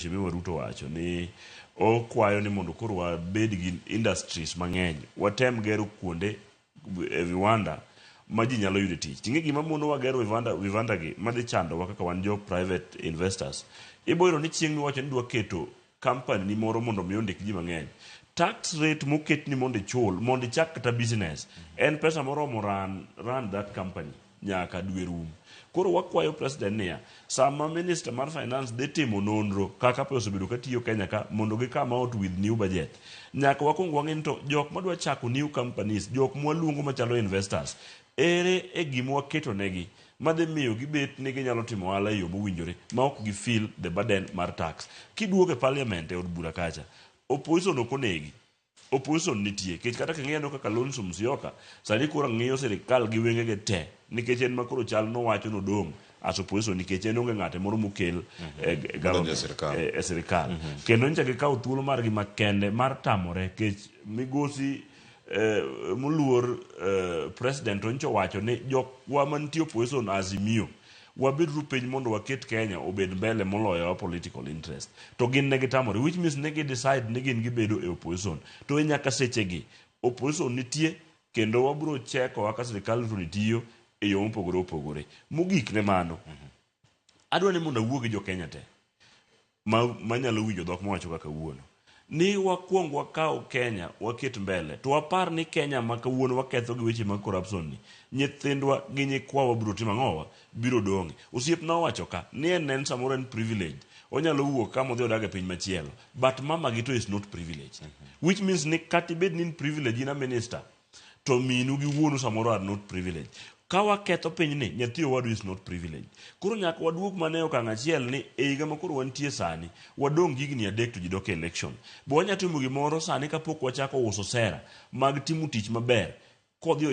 Mheshimiwa Ruto wacho ni okwayo ni mondo koro wabed gi industries mang'eny, watem gero kuonde e viwanda ma ji nyalo yude tich. Ting'e gima monowa gero viwanda gi madhi chandowa kaka wan jo private investors. Ibo yudo ni chieng' miwacho ni dwa keto company ni moro mondo mi ondik ji mang'eny. Tax rate moketni mondo ichul mondo ichak kata business en pesa moromo run that company nyaka dwe rum. Koro wakwayo president niya, sama minister mar finance dhi timo nonro kaka pe osebedo katiyo Kenya ka mondo gi come out with new budget. Nyaka wakwong wang'e ni to jok madwa chako new companies, jok mwaluongo machalo investors, ere e gima waketo negi madhi miyo gibet ni ginyalo timo ohala e yo mowinjore ma ok gi feel the burden mar tax. Kiduogo e parliament e od bura kacha, opposition ok onegi. Opposition nitie nikech kata king'iyo kaka Kalonzo Musyoka sani koro ng'iyo sirikal gi wengege te nikech en ma koro chal nowacho nodong' as opposition nikech en onge ng'ate moro mokel e government, sirikal. e sirikal. Kendo nyocha gikawo thuolo margi makende mar tamore nikech migosi moluor president to nyocha owacho ni jokwa mantie opposition Azimio wabeduru piny mondo waket Kenya obed mbele moloyo our political interest. To gin ne gitamore, which means ne gi decide ni gin gibedo e opposition. To e nyaka sechegi opposition nitie kendo wabiro cheko kaka sirikal Ruto ni tiyo e yo mopogore opogore. Mogik ne mano, adwa ni mondo awuo gi jo Kenya te manyalo winjo dhok mawacho kaka kawuono ni wakwong wakaw Kenya waket mbele to wapar ni Kenya ma kawuono waketho gi weche mag corruption ni nyithindwa gi nyikwawa biro timo ang'owa biro dong'e. Osiepna owacho ka ni en samoro en privileged onyalo wuok kama odhi odag e piny machielo, but mama gi to is not privileged, which means ni kata ibed ni in privileged, in a minister, to minu gi wuonu samoro are not privileged. Ka waketho pinyni, nyathi owadu is not privileged. Koro nyaka waduog mana e okang' achiel ni e higa ma koro wantie sani, wadong' higni 3 to ji dok e election. Be wanya timo gimoro sani kapok wachako uso sera mag timo tich maber kodhi.